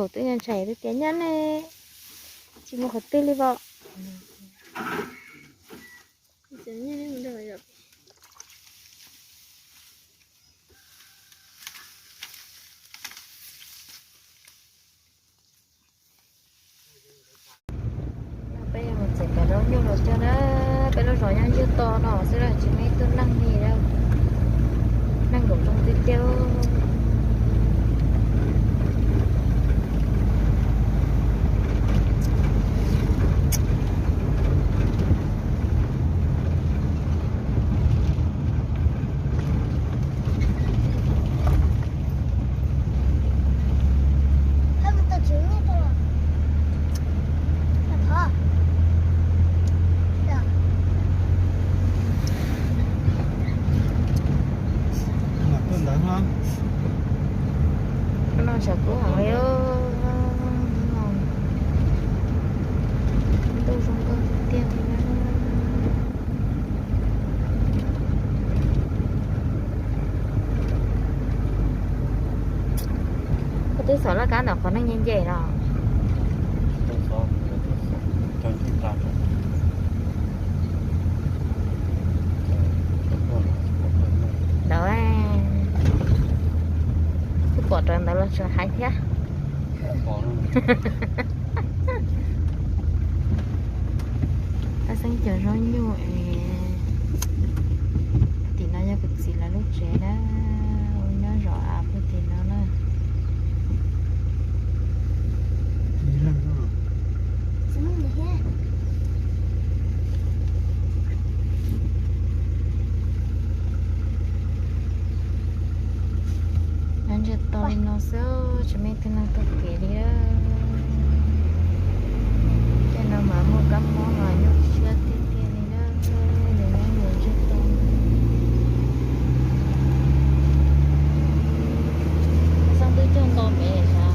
Twb nyob ntshai twb tias nyob ne, tsis mus qhov twg li pom. Peb yuav mus txiav cov zaub nyuj los cog na. Peb lub zos nyob ywg to no xwb, tsis muaj ib tug neeg li, neeg nkaum zoo tiag tiag. Koj noj tshav kub heev li. Ntuj zoo nkauj tiag tiag li na. Koj twb xov laj kab ntawm qhov neeg nce nce los? Ntawd, kuj pom raws ntawd los tseem hais thiab. Pab xeeb cov zaub nyuj es tim no yog kuv txiv lawv lub tsev na, ua nyob zov av puag tim no na. Nyob ntsiag to li no xwb, tsis muaj ib tug neeg taug kev li na. Tej no mas muaj kab mob mas nyuaj siab tiag tiag li na, nws nyob ntsiag to. Xeeb twb cog nto pem sav.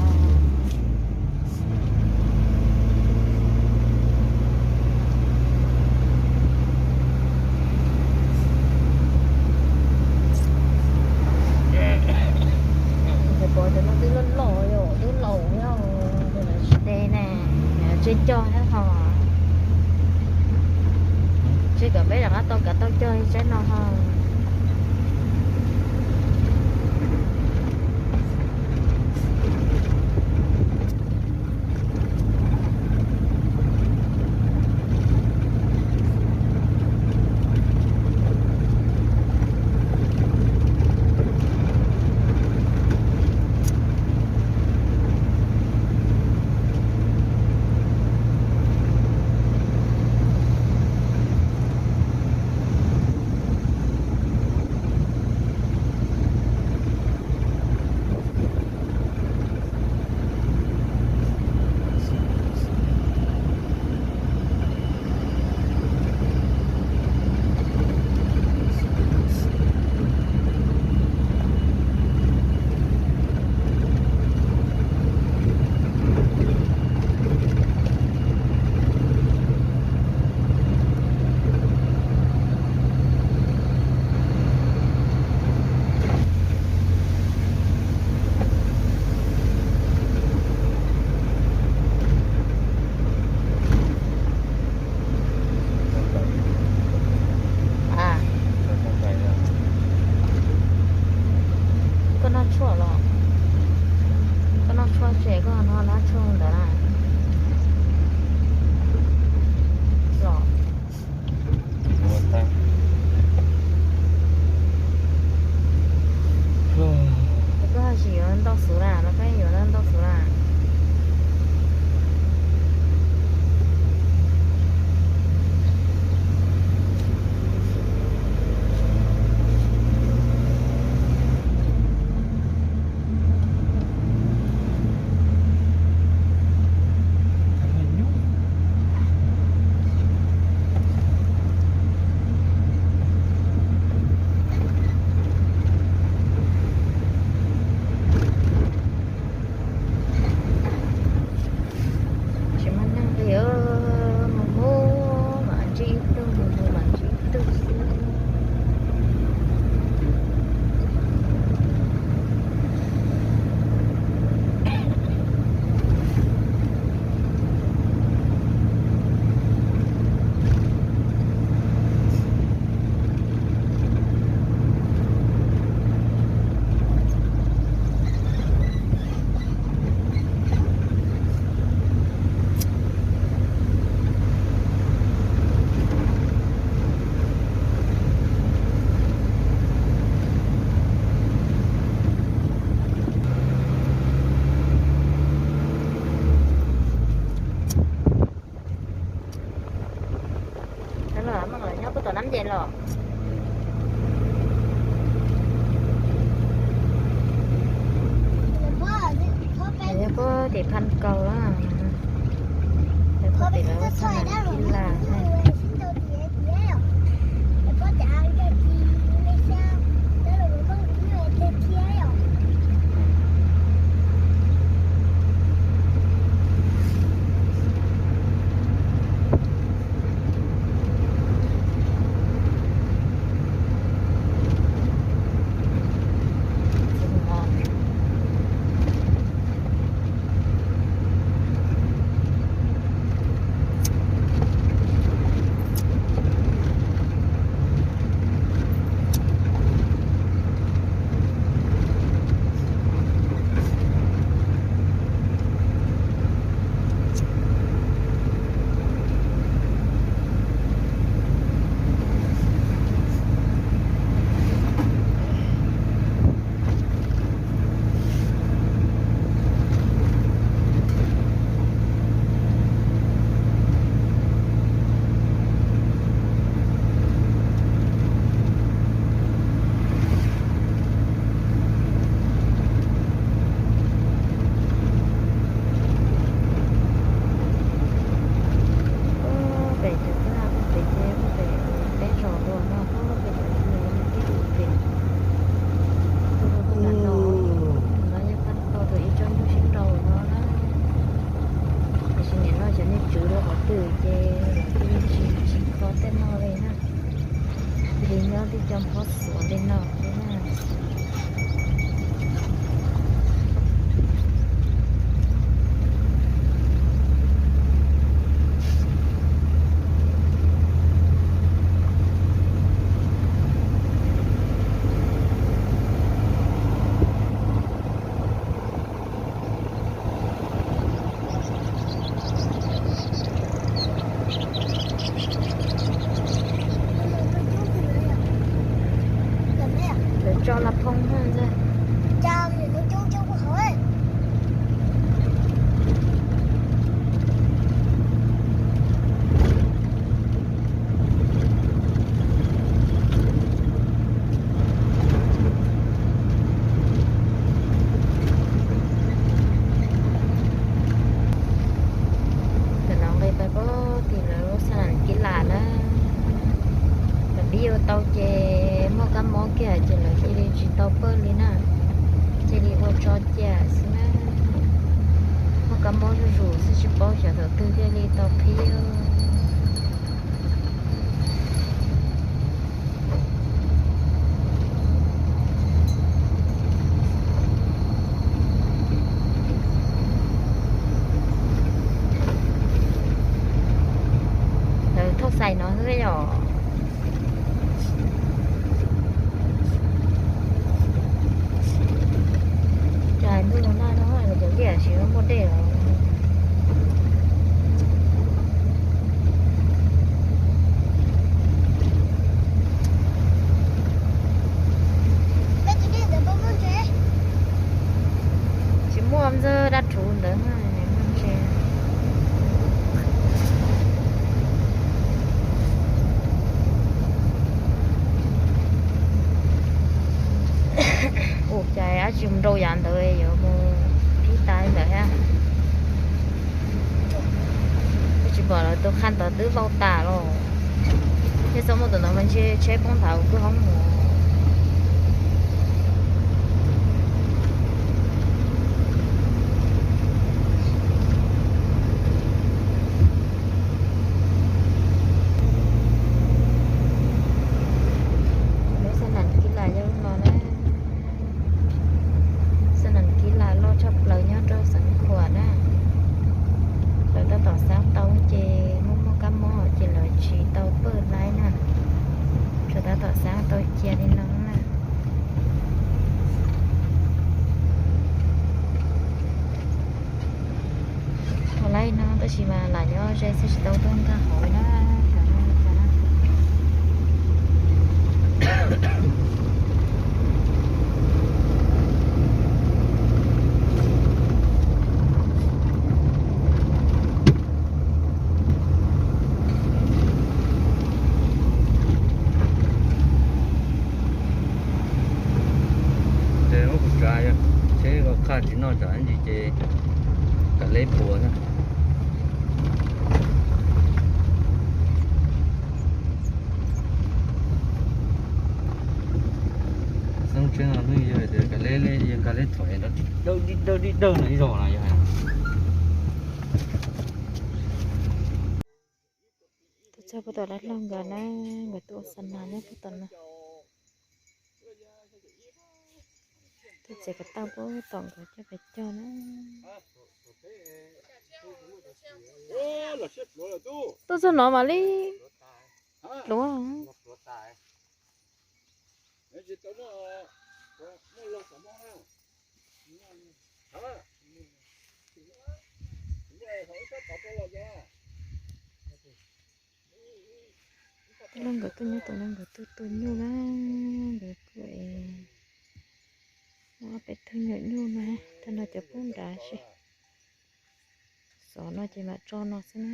Ces pom cov no twb loj loj, twb laus, lawv tsis de ne, tseb cog thiab ho. Tseb kom peb rov qab tau kav tau cog li tsaib no ho. Tim Phaj Kaus, pem lawv sab nam kib las na. Pem cov teb, pem teb zos dua no, pem cov teb no, no yog Phaj Kaus tus ib tsob ntsuab sib nraus no na. Tiam sis nim no xyov nej tswv rau qhov twg ces tsis, tsis kho tej no li na. Cia li nyob tib co nphob xuav li no xwb na. Lawv tso la phoo no ntag. Tam no nqis pais pem tim lawv lub xab nam kib las na. Tam pib ua tau ces muaj kab mob kiag ces lawv cia li tsis tau pawj li na, cia li ua tso cia xwb na. Muaj kab mob zuj zus xwb tsis paub xyov thaum twg thiaj li tau qhib. Lawv thauj xais no xwb yom. Cas ntuj no nag no cov liaj tsis muaj dej los. Tsis muaj ntxawg dab rhuv ntawd muaj ntse. Ua cas dab tsi mus nrau yav ntawd yuav mus phib tas li ntawd thiab. Twb tsis pom lawv tus qha ntawd twb vau tas los. Thiab txhob muaj tus ntawd mas ntshe tsheb poob nthav kuj hoob mus. Lub xab nam kib las yog lub no na. Xab nam kib las loj tshaj plaws nyob rau xeev Khuam na. Lawv tab tom xab tau ces muaj muaj kab mob ces lawv tsis tau pawj laib na. Tsuas tab tom xab tau cia li no na. Tau laib no tab sis mas lam nyob ze xwb tsis tau tuaj nkag hauv na. Ces ub kuv tsav yog tsheb los qha tsis noj tsam ntsis ces Leb puas na. Xeeb tseeb no hnub yog tias kav leb leb yog nkag leb thaum es dawb dib dawb dib dawb no ib zaug no yog. Tuaj txog puag tom dab laug nkawd na, nkawd tuaj ua xa nas nyob puag tom no. Tuaj txiav kav tauj puag tom nkawd coj pes cog na. Tuaj txog no mam li pluav. Dab laug nkawd tuaj nyob tom no nkawd tuaj tua nyuj na, nkawd kuj es muaj ob peb tug nyuam nyuj no, tag no cov pub nrad seb. Xov no ces mam tso no xwb na.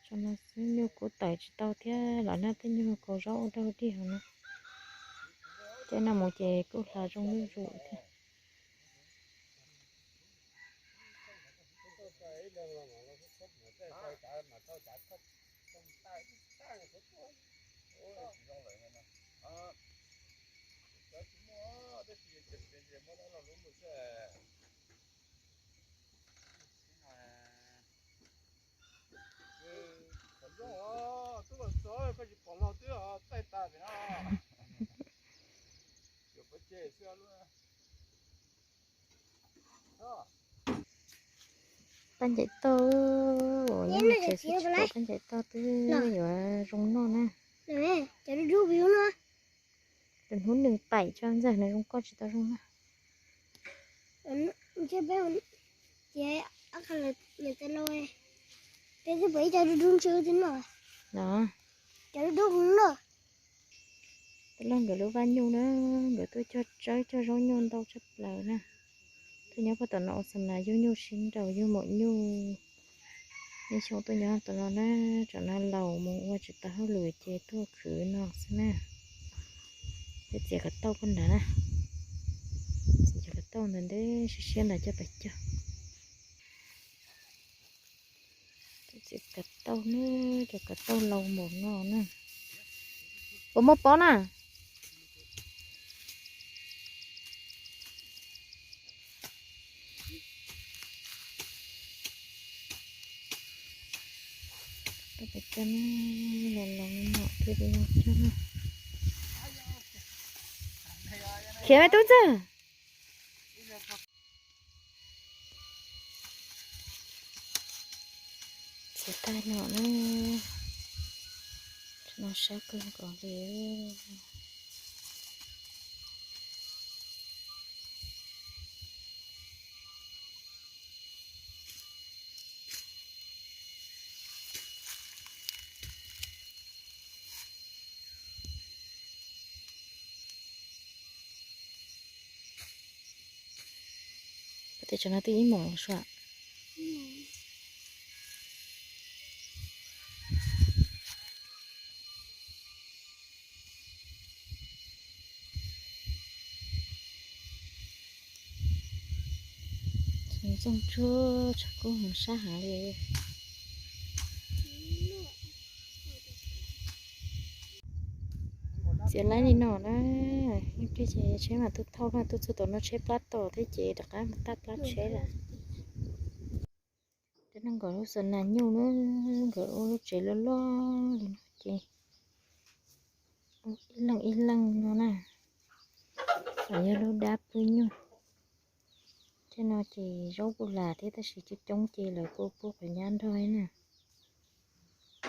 Tso no xwb, nyuj kuj tawm tsis tau thiab, los nag tej nyuag kaus zaub ua dog dig hauv no. Caij no mus ces kuj hla zoo zuj zus thiab. Paj ncaim tauj, nyob tsev xwb tsis pom paj ncaim tauj twb yuav zoo noj na. Tus hnub nws paim tso ntxawg na zoo koj tsis tau zoo na. Los, dab laug nkawd lub vaj nyuj na, nkawd tuaj cog tsawb cog zaub nyuj ntau tshaj plaws na. Tuaj nyob puag tom no ua xa nas yug nyuj sib nraus yug maum nyuj. Nej xyoo tuaj nyob tom no na, tsam no laus mus ua tsis tau hauj lwm ces tuaj khwv no xwb na. Peb txiav kav tauj puag nrad na, txiav kav tauj ntawd ntev siab siab ntawd coj pes cog. Txiav kav tauj na, cov kav tauj laus npaum no na. Puas muaj pob na? Tau pes cog na, los los no thiaj li cog na. Khiav me tub ntxawg. Txiav tag no na, no sab kawg nkaus li. Koj tias tsam no twb ib moos los sua. Txooj tsuag tshav kub heev sab heev li. Txiav laib li no na, yeej plig ces tsheb mam tuaj thauj na, tuaj txog tom no tsheb plab tom thiab ces rov qab mus tab plab tsheb lawm. Cov no nkawd lub xa nas nyuj na, nkawd ua lub tsev loj loj li no ces ua ib leej ib leej no na, yog lub dab pub nyuj. Tej no ces zaub kuj lam thiab tab sis coob coob ces lawv kuj pub quav nyab nrog na.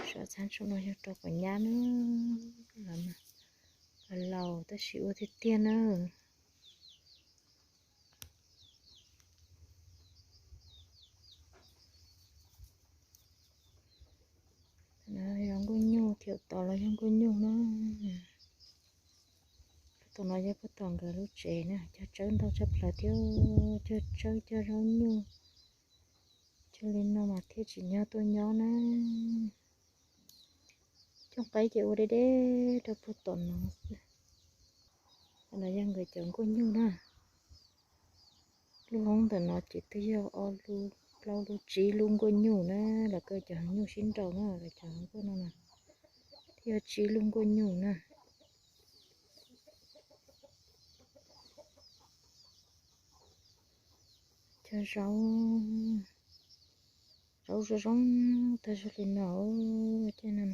Saum txhab tsaum no yog rau quav nyab na, los laus tab sis ua tiag tiag na. Yog nkuaj nyuj, thiab tod los yog nkuaj nyuj na. Tom no yog puag tom nkawd lub tsev na, cog tsawb ntau tshaj plaws thiab, cog tsawb cog zaub nyuj. Cog li no mas thiaj tsim nyog tuaj nyob na. Cooj qaib ces ua deb deb rau puag tom no xwb. Tom no yog nkawd cov nkuaj nyuj na. Lub hoob ntawm no ces twb yog ob lub, plaub lub, tsib lub nkuaj nyuj na, lawv kuj cov heev nyuj sib nraus na, lawv cov heev nkuaj no na, twb yog tsib lub nkuaj nyuj na. Cov zaub, zaub zoo zoo tag zog li no, cov no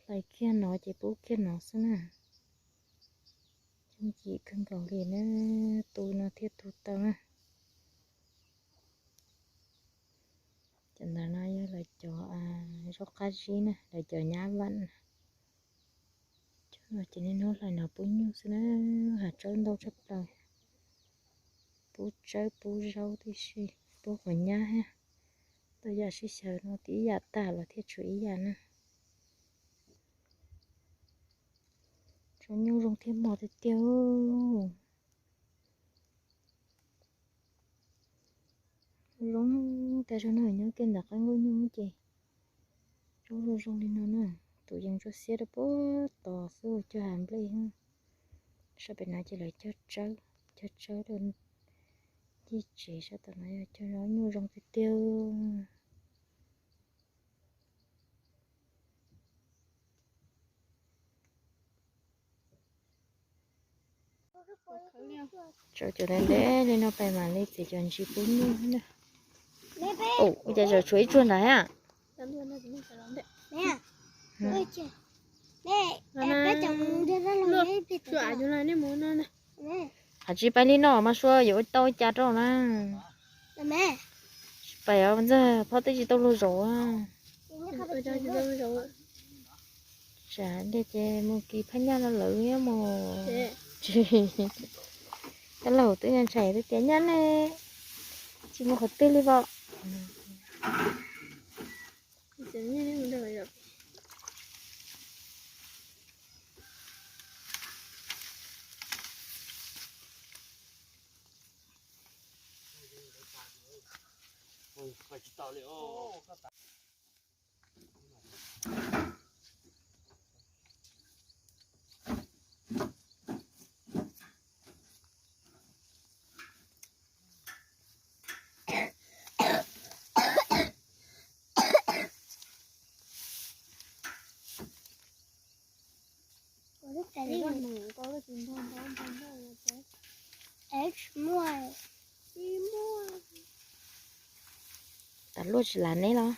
hlais kiag no ces pub kiag no xwb na. Yooj yim kawg nkaus li na, tu no thiaj tu tau na. Cov ntawd no yog lawv cov zaub qab zib na, lawv cov nyab vam na. Cov no ces niaj hnub hlais no pub nyuj xwb na, hav tsawb ntau tshaj plaws. Pub tsawb pub zaub tib si, pub quav nyab thiab. Tau yam sib xyaw no tib yam tag los thiaj tshuav ib yam na. Tsob nyuj zoo thiab mos tiag tiag. Zoo tas zog no, nyob kiag ntawm qab nkuaj nyuj ces zoo zoo zoo li no na. Tus yees tsuag xiab rau puag tod xwb, cog hav nplej. Sab pem no ces lawv cog tsawb, cog tsawb rau ncig tsev, sab tom no yog cog zaub nyuj zoo tiag tiag. Tsau cov ntev ntev li no pais mam li txiav cov ntsis pub nyuj na. Ua cas zaum tshuav ib tsuag ntawd a? Hais tsis pais li no mas sua yuav ua tau cas rau na. Tsis pais os, ntxawg phob twb tsis tau luag zaum. Tsam ntawd ces mus kis phab nyaj no lawm mus. Tsis, koj laug twb ntshai twb tias nyab ne, tsis mus qhov twg li pom. Tas luaj tsis lav neb los?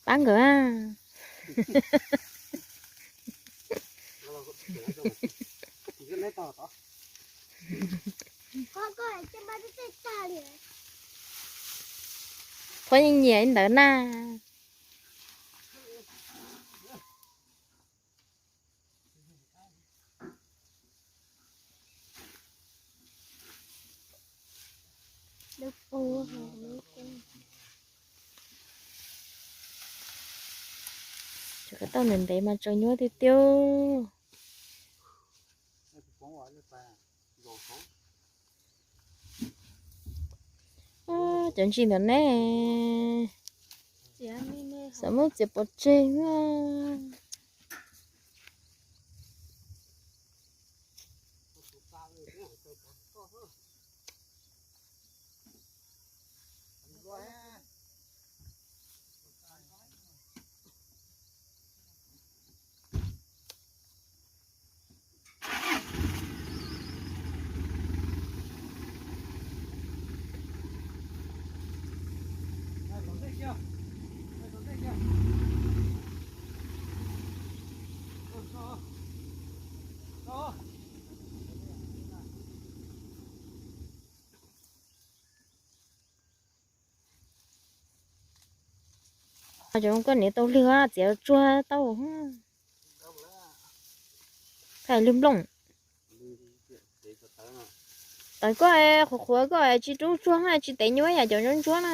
Pab nkawd a. Phob nyiam nyiam ntawd na. Tseem kom tau ntev ntev mas tsaus nyuaj tiag tiag. Cov ntsis ntawm ne, xav muab txiav pov tseg. Cov koj niam tau lwg txiav tsuag tau. Thaij lwg nplooj. Tawv koj qhuav qhuav koj tsis rub tsuag na, tsis tev nyuaj yam cov ntsuab ntsuab na.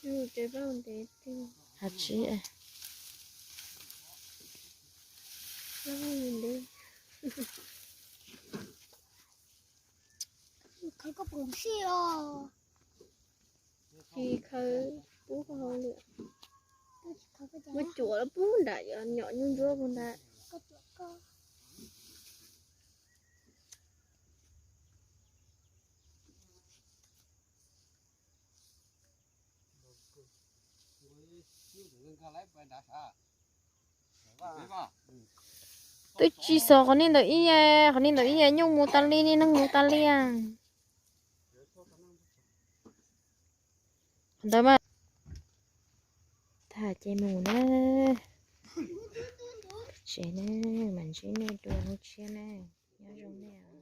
Ntev, hab tsi, ntev. Khawb koj pom sij os. Tsis khawb pub koj hauj lwm. Muab cuam pub nram nyom nyuj ntsuab pub nrad. Twb tsis xaus qhov nej ntawm ib, qhov nej ntawm ib nyuj mus tas li, nej neeg mus tas li. Qhov ntawd mas tag ces mus na. Tsev na, mam ntsib nej dua hnub tshiab na. Nyob zoo nej.